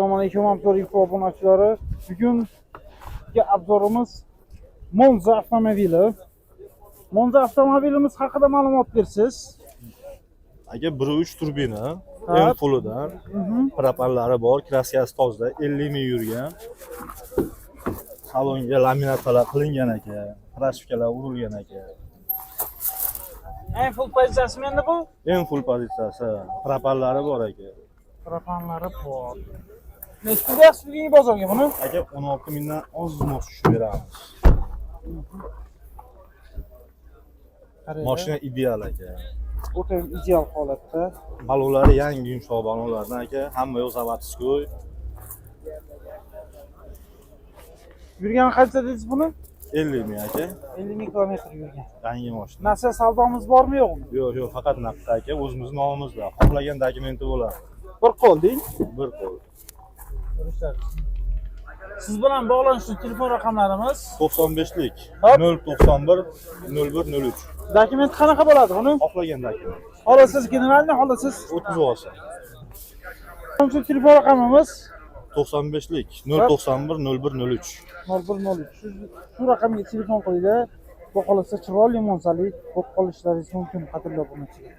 Assalomu alaykum, Obzor Info obunachilari. Bugungi обзор imiz Monza avtomobili. Monza avtomobilimiz haqida ma'lumot bersiz. Aka, 1.3 turbina, Hop. M fulidan, propanlari bor, краска si toza, 50 ming yurgan. Salonga laminatlar qilingan aka, прошивка lar urilgan aka. Eng full pozitsiyasimi endi bu? Eng full pozitsiyasi, propanlari bor aka. Propanlari bor. Nechi pul deyapsiz bugungi bozorga buni? Aka, 16 mingdan ozmoq tushib beramiz. Qaranglar. Mashina ideal aka. O'ta ideal holatda. Balonlari yangi, yumshoq balonlardan aka, hamma yoq заводской. Yurgani qancha dedingiz buni? 50 ming aka, 50 ming kilometr yurgan. Yangi mashina. Nasiya savdomiz bormi, yo'qmi? Yo'q, faqat naqd aka, o'zimiz nomimizda. Xohlagan dokumenti bo'ladi. Bir qo'l deng. Bir qo'l. Siz bilan bog'lanishni telefon raqamlarimiz? 95lik Hop. 091 01 03. Dokument qanaqa bo'ladi buni? Xohlagan dokument. Xohlasiz генеральный, xohlasiz O'tkazib olsa. Shu telefon raqamimiz? 95lik 091 01 03. 0103. Shu raqamga telefon qilinglar. Xudo xohlasa, chiroyli monzalik bo'lib qolishlaringiz mumkin, qadrli obunachilar.